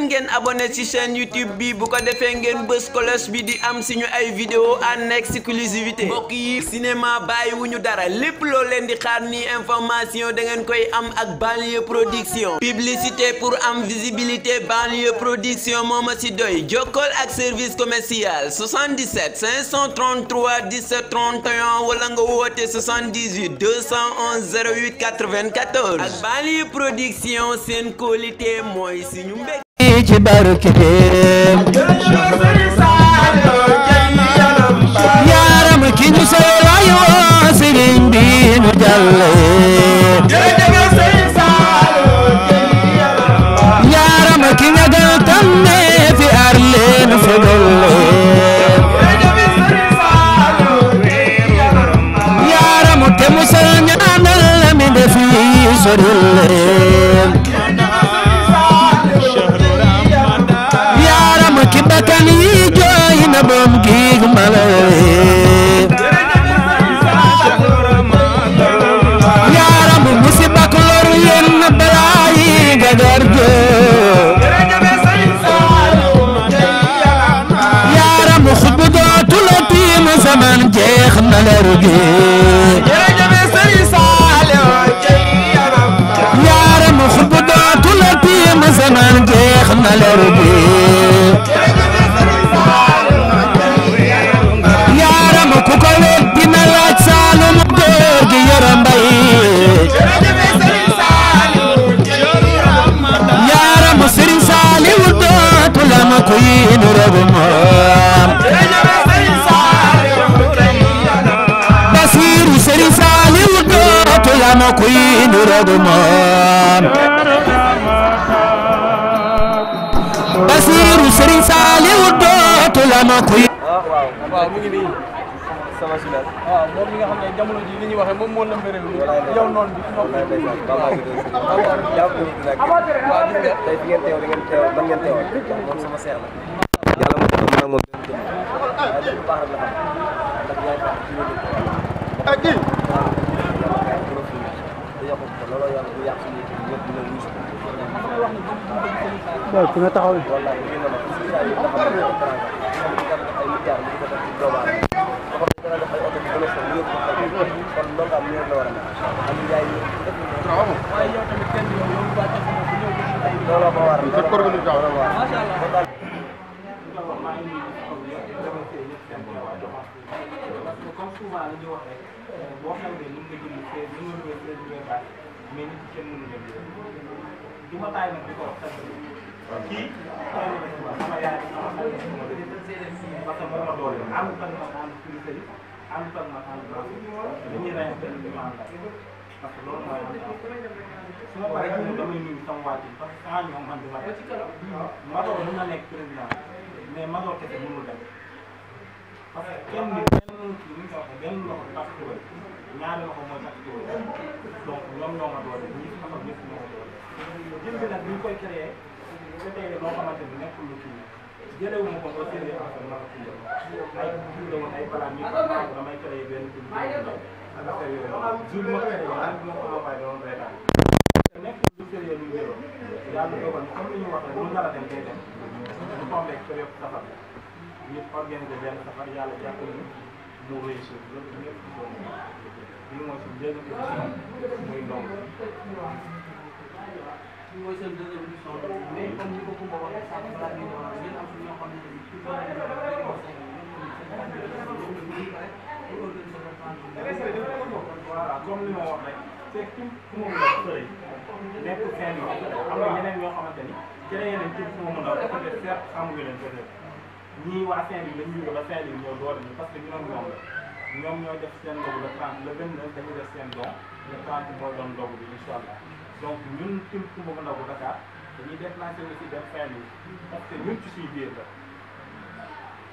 leen ngeen abonné ci chaîne YouTube bi bu ko defee ngeen bës cloche bi di am suñu ay vidéo en exclusivité mbokk yi cinéma bàyyiwuñu dara lépp loo leen di xaar ni information da ngeen koy am ak Banlieue Production publicité pour am visibilité Banlieue Production moo ma ci doy jokkool ak service commercial 77 533 17 31 wala nga woote 78 211 08 94 ak Banlieue Production seen qualité mooy suñu mbég ci barkeem yaaram ki ñu seelayo sëriñ bi nu jalle yaaram ki nga gal tanne fi ar leen fegolle yaaram te musal ñaanal mi defi sorille ki bakkan yi jooy na boom giig malale yaaram musiba ko loru yenn balaayi gagar joo yaaram xutbu dootu la tiim zaman jeex na leru gi yaaram xutbu dootu la tiim zaman jeex na leru gi yaaram ku ko wet dina laaj Saalum góor gi Yoro Mbay yaaram Sëriñ Saaliw dootu la ma kuy nu rogu moom Basiiru Sëriñ Saaliw dootu la ma kuy nu rogu moom Basiiru Sëriñ Saaliw dootu la ma kuy waaw mi ngi nii sama silal waaw moom mi nga xam ne jamono ji li ñuy waxee moom moo la mbéré yow noonu bi waaw gis nga tey fi ngeen teew da ngeen teew ban ngeen teewal moom sama seex la yàlla moo tax nag moom benn jëm waaye lépp baax rek la xam ndax yaay baax ci ñu ak gi yokk ko loolu yàlla bu yàq suñu ñëpp dina wuyu waaw fi nga taxaw wallahi li nga wax ci ay nga xam ne ay milliards li ko def ci doomu aadama dana def ay oto bi gën a sol yëpp kon loolu am ñëw la war a mel am yaay yi def waaye yow tamit kenn yow ba tax bu ñëw ci ay loolu ma war ci organisation la war ma sha Allah maa ngi ñu ko yëpp dama ci yëpp seen parce que comme souvent la ñu wax rek boo xam ne ñu ngi jël c'est numéro de base mais nit kenn mënu dem du ma taay nag di ko wax kii sama yaay sama xarit parce que moo ma doole ànd ak ma ànd kilifa yi ànd ak ma ànd baax dañuy reyante di ma ànd parce que loolu mooy su ma paree ci damay nuyu sama waaj parce que saa ñoom man du ma Mador mën na nekk président mais Mador kese mënul dem parce que kenn nit benn loxo tax tuwal ñaari loxo mooy tax tuwal donc ñoom ñoo ma doole ñi xam ak ñëpp ñoo ma doole jël bi nag bi ñu koy créé c'était loo xamante ni nekkul lu kii jëlewuma ko ba séddee affaire ma ko kii ay kii la woon ay balaa mi damay créé benn kii ak affaire yooyu jour ma créé woon ma ko envoyé doon reetaan nekkul lu sérieux lu jëloon yàlla dogal comme li ñu wax rek lu nar a dem day dem ñu tombé période safar ñu organisé benn safar yàlla jàppale ñu mu réussir loolu ñëpp ci doon li mooy suñu deuxième édition muy ndong mooy seen deuxième édition mais comme ni ko Coumba waxee sànq balaa ñuy ñëwaat ngeen am ñoo xam ne dañuy tout le voilà comme li ma wax rek c'est tout fu mu mën a sori nekk seen yi am na ñeneen ñoo xamante ni jëlee yeneen ci fu mu mën a peut-être certes xamuñu leen peut-être ñii waa Saint-Louis lañ jóge ba Saint-Louis ñoo doole ñu parce que ñoom ñoom la ñoom ñoo def seen ndogu le 30 le 29 dañuy def seen don le 30 mooy doon ndogu bi incha allah donc ñun tim Coumba Ndogu Dakar dañuy déplacé aussi dem Saint-Louis parce que ñun ci suñu biir la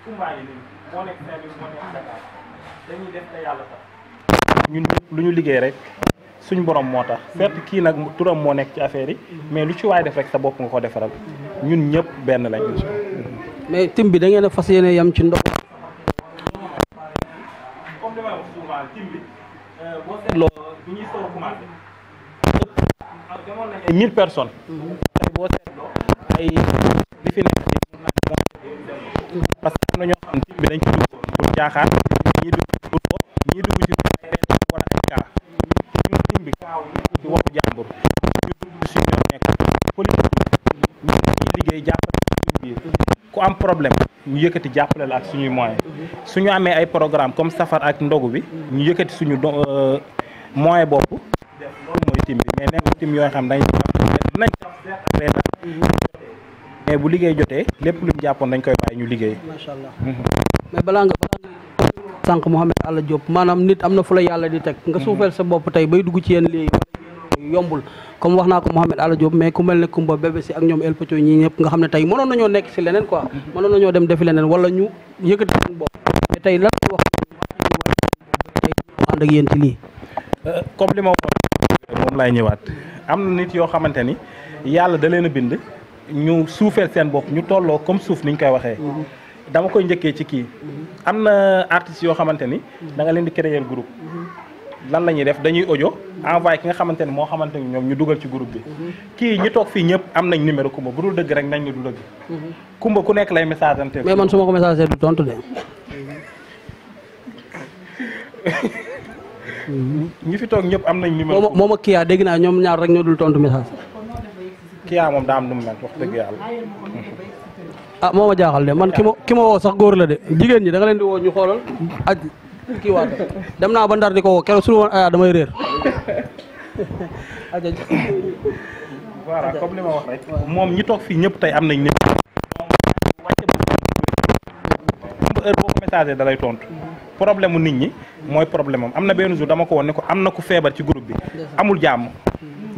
Coumba yi nii moo nekk Saint-Louis moo nekk Dakar dañuy def te yàlla tax ñun ñëpp lu ñu liggéey rek suñ borom moo tax certes kii nag turam moo nekk ci affaire yi mais lu ci waay def rek sa bopp nga ko defaral ñun ñëpp benn lañ. mais tim bi da ngeen a fas yéene yam ci ndox. comme li may wax souvent tim bi boo seetloo bi ñuy soog a commencé demoon nañ ay 1000 personnes. tey boo seetloo ay li fi nekk parce que am na ñoo xam tim bi dañ ci dugg pour jaaxaar ñii dugg pour ko ñii dugg ci wala ay kaa ñun tim bi kaaw ci waxu jàmbur ñu dugg ci suñu yoon nekk politique ñu ciy liggéey jàppale suñu biir ku am problème ñu yëkkati jàppale la ak suñuy moyen suñu amee ay programme comme safar ak ndogu bi ñu yëkkati suñu moyen bopp def loolu mooy tim bi mais nekkul tim yoo xam dañ dinañ mais bu liggéey jotee lépp lu ñu jàppoon dañ koy bàyyi ñu liggéey. macha allah mais balaa nga sànq Mouhamed Alla Diop maanaam nit am na fu la yàlla di teg nga suufeel sa bopp tey bay dugg ci yenn lii yombul comme wax naa ko Mouhamed Alla Diop mais ku mel ne Kumba Bébé si ak ñoom El Pocho ñii ñëpp nga xam ne tey mënoon nañoo nekk si leneen quoi mënoon nañoo dem defi leneen wala ñu yëkkati seen bopp mais tey lan wax tey ànd ak yéen ci lii. comme li ma waxoon moom laay ñëwaat am na nit yoo xamante ni yàlla da leen a bind ñu suufeel seen bopp ñu tolloo comme suuf ni ñu koy waxee dama koy njëkkee ci kii am na artistes yoo xamante ni da nga leen di créer groupe lan la ñuy def dañuy audio envoyé ki nga xamante ni moo xamante ni ñoom ñu dugal ci groupe bi kii ñi toog fii ñëpp am nañ numéro Kumba bu dul dëgg rek nañ ñu du dëgg Kumba ku nekk lay message ante mais man su ma ko message du tontu de. ñi fi toog ñëpp am nañ numéro moom ak Kia dégg naa ñoom ñaar rek ñoo dul tontu message. Kia moom daa am nu mu mel wax dëgg yàlla. ah moo ma jaaxal de man ki ma woo sax góor la de jigéen ñi da nga leen di woo ñu xoolal aj kii waat dem naa ba Ndar di ko woo keroog suñu woon aya damay réer. voilà comme li ma wax rek moom ñi toog fii ñëpp tey am nañ nit wàcce ba heure boo ko message da lay tontu problème mu nit ñi mooy problème am na benn jour dama ko woon ne ko am na ku feebar ci groupe bi amul jàmm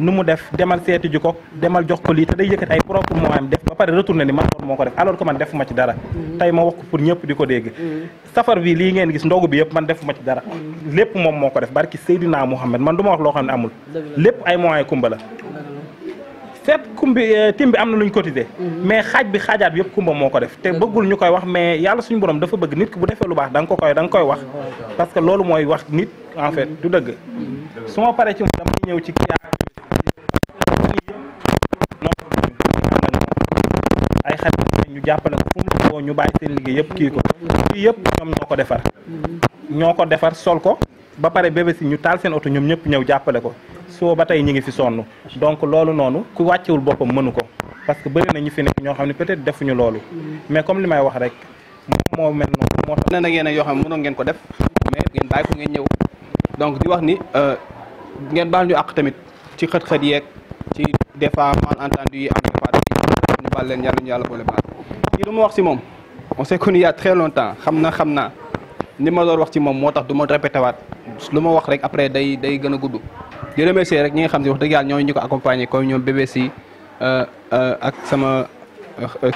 nu mu def demal seeti ji ko demal jox ko lii te day yëkkati ay propre moyen def ba pare retourné ni man moo ko def alors que man defuma ci dara tey ma wax ko pour ñëpp di ko dégg safar bi lii ngeen gis ndogu bi yëpp man defuma ci dara lépp moom moo ko def barki Seydina Mouhamed man du ma wax loo xam ne amul lépp ay moyen Kumba la seet tim bi am na lu ñu cotisé mais xaaj bi xaajaat bi yëpp Kumba moo ko def te bëggul ñu koy wax mais yàlla suñu borom dafa bëgg nit ki bu defee lu baax da nga koy wax parce que loolu mooy wax nit en fait du dëgg su ma paree ci moom damay ñëw ci kii ay xarit ñu jàppale ko fu mu la ñu bàyyi seen liggéey yëpp kii ko kii yëpp ñoom ñoo ko defar sol ko ba pare bébé si ñu taal seen oto ñoom ñëpp ñëw jàppale ko soo ba tey ñu ngi fi sonn donc loolu noonu ku wàccewul boppam mënu ko parce que bëri na ñu fi nekk ñoo xam ne peut-être defuñu loolu mais comme li may wax rek moom moo mel noonu moo tax ne nag yeneen yoo xam ne mënoon ngeen ko def mais ngeen bàyyi ko ngeen ñëw donc di wax ni ngeen baal ñu àq tamit ci xët-xët yeeg ci des fois malentendu yi am des fois ñu baal leen yàlla ñu yàlla boole baal kii du ma wax si moom on s'est connu il y a très longtemps xam naa ni ma doon wax ci moom moo tax du ma répété waat lu ma wax rek après day gën a gudd di remercier rek ñi nga xam ne wax dëgg yàlla ñooñu ñu ko accompagner comme ñoom bébé si ak sama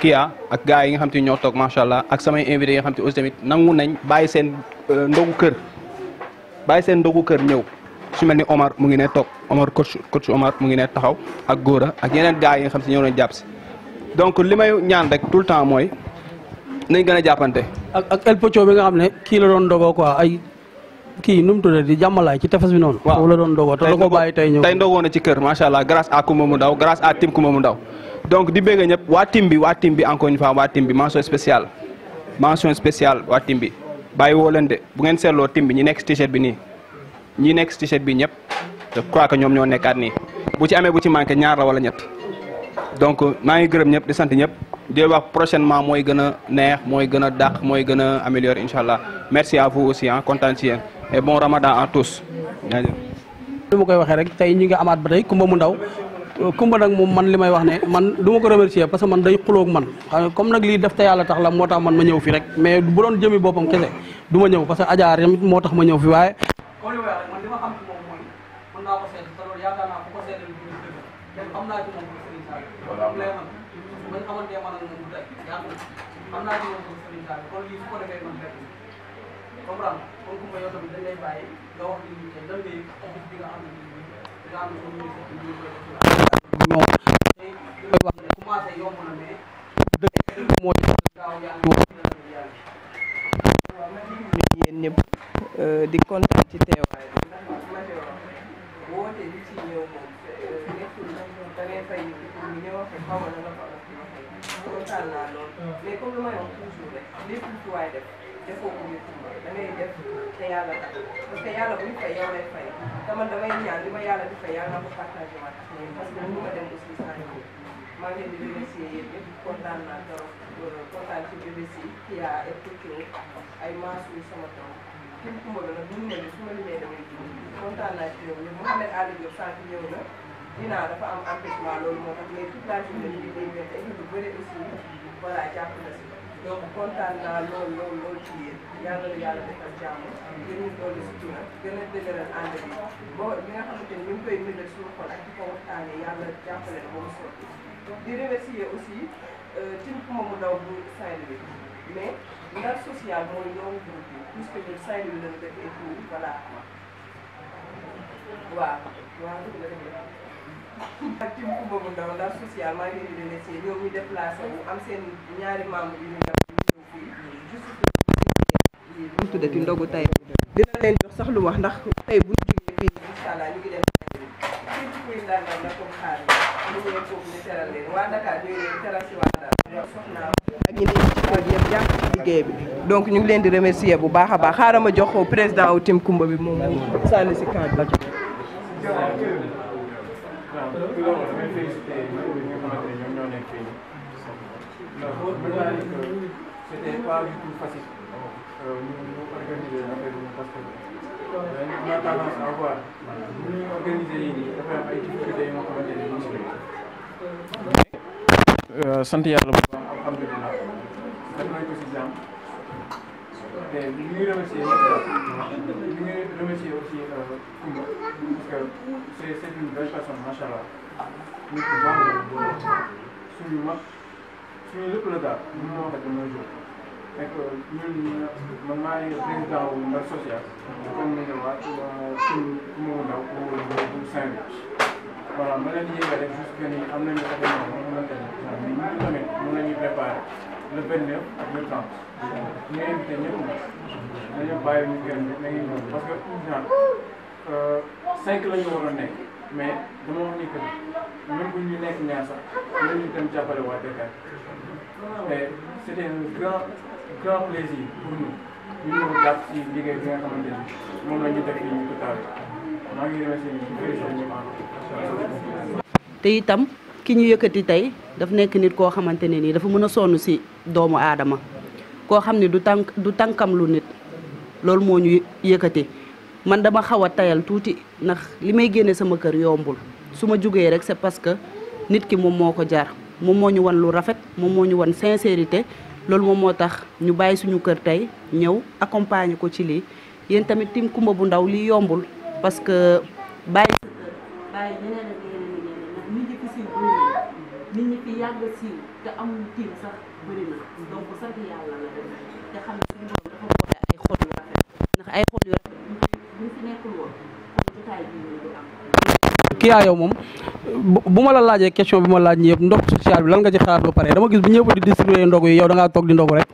Kia ak gars yi nga xam te ñoo toog macha allah ak samay invité yi nga xam te aussi tamit nangu nañ bàyyi seen ndogu kër ñëw su mel ni Omar mu ngi ne toog Omar coach Omar mu ngi ne taxaw ak Gora ak yeneen gars yi nga xam te ñëw nañ jàpp si donc li may ñaan rek tout le temps mooy nañ gën a jàppante. ak El Pocho bi nga xam ne kii la doon dogoo quoi ay kii nu mu tuddee di jàmmalaay ci tefes bi noonu. waaw la doon dogoo te da ko bàyyi tey ñëw. tey ndogoo na ci kër macha allah grâce à Kumba mu ndaw grâce à Tim Kumba mu ndaw donc di bëgg ñëpp waa tim bi encore une fois waa tim bi mention spéciale waa tim bi bàyyi woo leen de bu ngeen seetloo tim bi ñi nekk si t-shirt bi nii ñi nekk si t-shirt bi ñëpp je crois que ñoom ñoo nekkaat nii bu ci amee bu ci manqué ñaar la wala ñett donc maa ngi gërëm ñëpp di sant ñëpp di wax prochainement mooy gën a neex mooy gën a dàq mooy gën a améliorer incha allah merci à vous aussi kontaan ci yéen et bon ramadan à tous. li ma koy waxee rek tey ñi nga amaat ba tey Kumba mu ndaw Kumba nag moom man li may wax ne man du ma ko remercier parce que man day xuloog man xam comme nag lii def te yàlla tax la moo tax man ma ñëw fi rek mais bu doon jëmi boppam kese du ma ñëw parce que Adja tamit moo tax ma ñëw fi waaye comme li may wax rek man li ma xam ci moom mooy mën naa ko seet te loolu yaakaar naa ku ko seetal du dëgg dem xam naa ci moom ko Serigne Sall lay man bañ xamante man ak moom du tey yàgg xam naa ci moom ko Serigne Sall kon lii su ko defee man fekk comprendre kon Kumba yow tamit dañ lay bàyyi nga wax li ñu tey lan ngay gis bi nga xam ne nga xam ne moom ñu non tey li may wax ne commencé yomb na mais dëgg moo ci gaaw yàlla yéen ñëpp di kontaan ci teewaay bi woote li ci ñëw moom nekkul da ngay fay nit ñi ñëw wax xaw ma la fa kontaan naa lool mais comme lu may wax toujours rek lépp lu ci waay def defoo ko ngir Coumba da ngay def te yàlla tax parce que yàlla bu ñu fay yow lay fay te man damay ñaan li ma yàlla di fay yàlla naa ko partagé waat ak ñoom parce que mënu ma dem aussi sans ñoom maa ngi leen di remercier yéen ñëpp kontaan naa trop kontaan ci BBC qui a écouté ay maasu sama taw Tim Coumba la nag mënu ma ni su ma limee damay ji kontaan naa ci ñoom ñoom Mouhamed Ali Diop sànq ñëw na dinaa dafa am empêchement loolu moo tax mais toute la journée ñu ngi dégg te équipe bu bëri aussi voilà jàpp na si donc kontaan naa lool ci yéen yàlla na yàlla defal jàmm gën ñu dolli si na gën a dëgëral ànd bi boo li nga xamante ni ñu ngi koy mënal suñu xol ak di ko waxtaanee yàlla jàppale na ba mu sotti di remercier aussi Tim Coumba mu ndaw bu Saint-Louis mais ndax social mooy yoonu groupe bi puisque ñun Saint-Louis lañu dëkk et tout voilà waaw ak Tim Coumba mu ndaw ndax social maa ngi leen di remercier ñoom ñu déplacé wu am seen ñaari membre yu ñu ñëw fii juste ñu tuddati ndogu tey dina leen jox sax lu wax ndax tey bu ñu jógee fii incha allah ñu ngi dem képp kuy ndàndal na ko xaar ñu ñëw foofu ñu teral leen waa Dakar ñooy leen teral si waa Dakar soxnaa ak ñi nekk ci kër yëpp jàpp ci liggéey bi donc ñu ngi leen di remercier bu baax a baax xaaral ma jox président wu Tim Coumba bi moom mu sànni si camp bi damay félicité ñi nga xamante ne ñoom ñoo nekk fii ndax mën naa ni que c'était pas du tout facile ñu organiser affaire bi parce que on a tendance à voir bu ñu organiser yi nii dafay am ay difficultés yoo xamante ne ñu ngi mais sant yàlla bu baax alhamdulilah def nañ ko si jàmm te ñu ngi remercier ñëpp ñu ngi remercier aussi Coumba parce que c'est une belle personne macha allah nit ku baax la suñu mag suñu lépp la daal ñu moo wax mooy jour fekk ñun man maa ngi président wu Ndar social comme ni nga wax Tim Coumba mu ndaw bu Saint-Louis voilà ma leen yéega rek juste que ni am nañu événement moo xamante ni ñu tamit mën nañu préparer le 29 ak le 30 ñu invité ñëpp nag dañoo bàyyi ñu gën rek nañu ñëw parce que genre 5 la ñu waroon nekk mais dama wax ni que même bu ñu nekk ñaar sax nañu dem jàppale waa Dakar et c'était un grand plaisir pour nous ñu ñëw jàpp ci liggéey bi nga xamante ni moom la ñu def fii ñu total maa ngi remercier ñu félicité ñu te itam ki ñu yëkkati tey daf nekk nit koo xamante ne nii dafa mën a sonn si doomu aadama koo xam ne du tànkam lu nit loolu moo ñu yëkkati man dama xaw a tayal tuuti ndax li may génne sama kër yombul su ma jugee rek c'est parce que nit ki moom moo ko jar moom moo ñu wan lu rafet moom moo ñu wan sincérité loolu moom moo tax ñu bàyyi suñu kër tey ñëw accompagner ko ci lii yéen tamit Tim Coumba bu ndaw lii yombul parce que bàyyi ñeneen ak yeneen ndax nit ñi fi siiw bëri nit ñi fi yàgg siiw te amul tiim sax bëri na donc sant yàlla la def te xam ne suñu borom dafa boole ay xol yu rafet ndax ay xol yu rafet buñ fi nekkul woon kon jotaay bi du am. kii yaa yow moom bu ma la laajee question bi ma laaj ñi yëpp ndog social bi lan nga ci xalaat ba pare dama gis bu ñëpp di distribuer ndog yi yow da ngaa toog di ndog rek.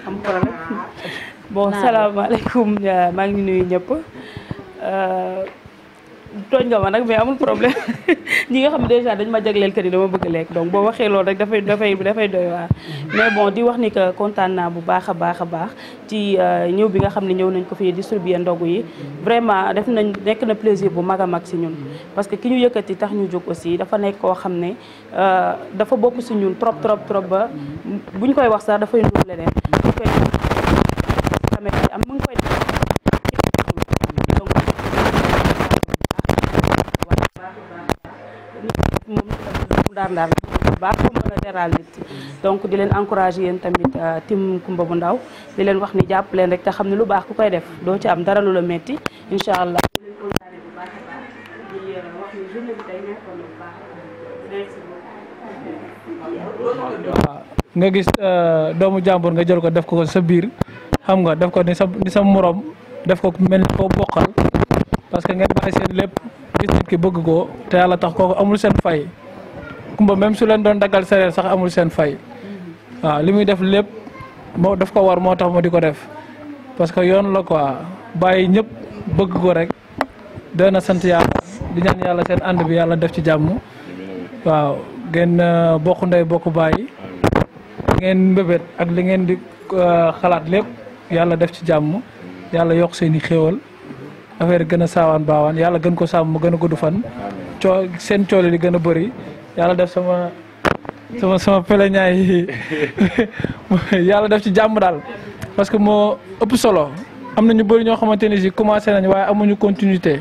am problème. bon salaamaaleykum maa ngi nuyu ñëpp tooñ nga ma nag mais amul problème ñi nga xam ne déjà dañ ma jagleel kër yi dama bëgg lekk donc boo waxee loolu rek dafay doy waar mais bon di wax ni que kontaan naa bu baax a baax ci ñëw bi nga xam ne ñëw nañ ko fii distribuer ndogu yi vraiment nekk na plaisir bu mag a mag si ñun parce que ki ñu yëkkati tax ñu jóg aussi dafa nekk koo xam ne dafa bokk si ñun trop ba buñ koy wax sax dafay ndur leneen buñ koy am mu ngi koy moom baax ko mën a teral nit donc di leen encouragé yéen tamit Tim Coumba bu ndaw di leen wax ni jàpp leen rek te xam ne lu baax ku koy def doo ci am dara lu la metti incha allah di leen kontaane bu baax a baax di wax ni journée bi tey nekkoon na bu baax merci beaucoup nga gis doomu jàmbur nga jël ko def ko sa biir xam nga def ko ni sa morom def ko mel ni koo bokkal parce que ngeen bàyyi seen lépp gis nit ki bëgg ko te yàlla tax kooku amul seen fay Coumba même su leen doon daggal sereer sax amul seen fay waaw li muy def lépp moo daf ko war moo tax ma di ko def parce que yoon la quoi bàyyi ñëpp bëgg ko rek doy na sant yàlla di ñaan yàlla seen ànd bi yàlla def ci jàmm waaw ngeen bokk ndey bokk bàyyi ngeen mbébét ak li ngeen di xalaat lépp yàlla def ci jàmm yàlla yokk seen i xéewal affaire gën a saawaan baawaan yàlla gën ko sàmm gën a gudd fan seen coole di gën a bëri yàlla def sama peleñaay yi yàlla def ci jàmm daal parce que moo ëpp solo am na ñu bëri ñoo xamante ni si commencé nañ waaye amuñu continuité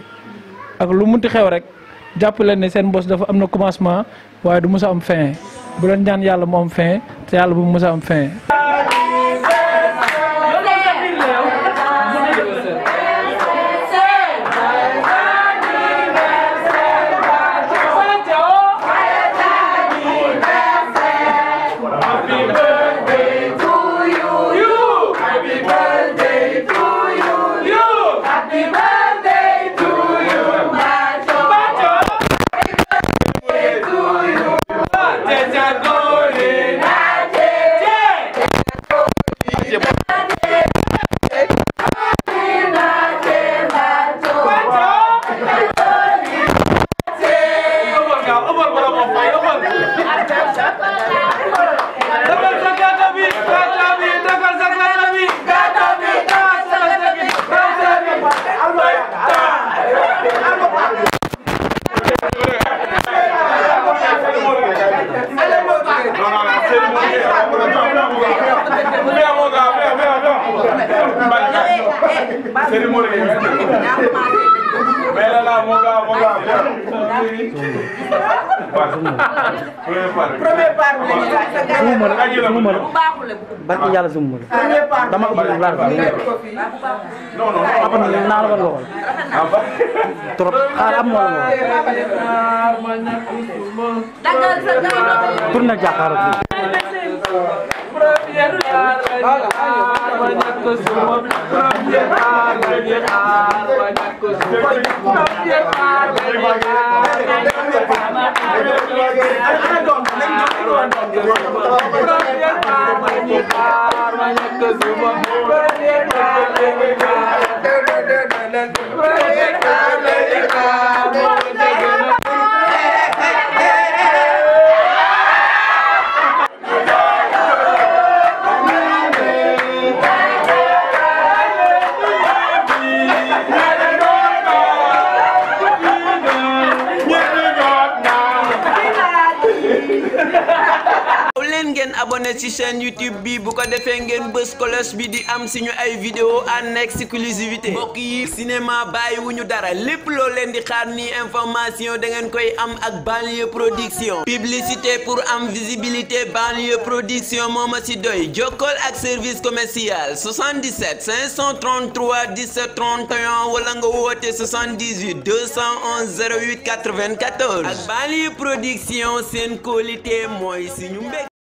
ak lu munti xew rek jàpp leen ne seen bos dafa am na commencement waaye du mës a am fin bu leen ñaan yàlla mu am fin te yàlla bu mu mës a am fin. barki yàlla summa dama ko bëgg laal non naa la ko lool trop xaar am moo la tourne jàkkaarloo ngeen abonné ci chaîne YouTube bi bu ko defee ngeen bës cloche bi di am suñu ay vidéo en exclusivité mbokk yi cinéma bàyyiwuñu dara lépp loo leen di xaar ni information da ngeen koy am ak Banlieue Production publicité pour am visibilité Banlieue Production moo ma ci doy jokkool ak service commercial 77 533 17 31 wala nga woote 78 211 08 94 ak Banlieue Production seen qualité mooy suñu mbég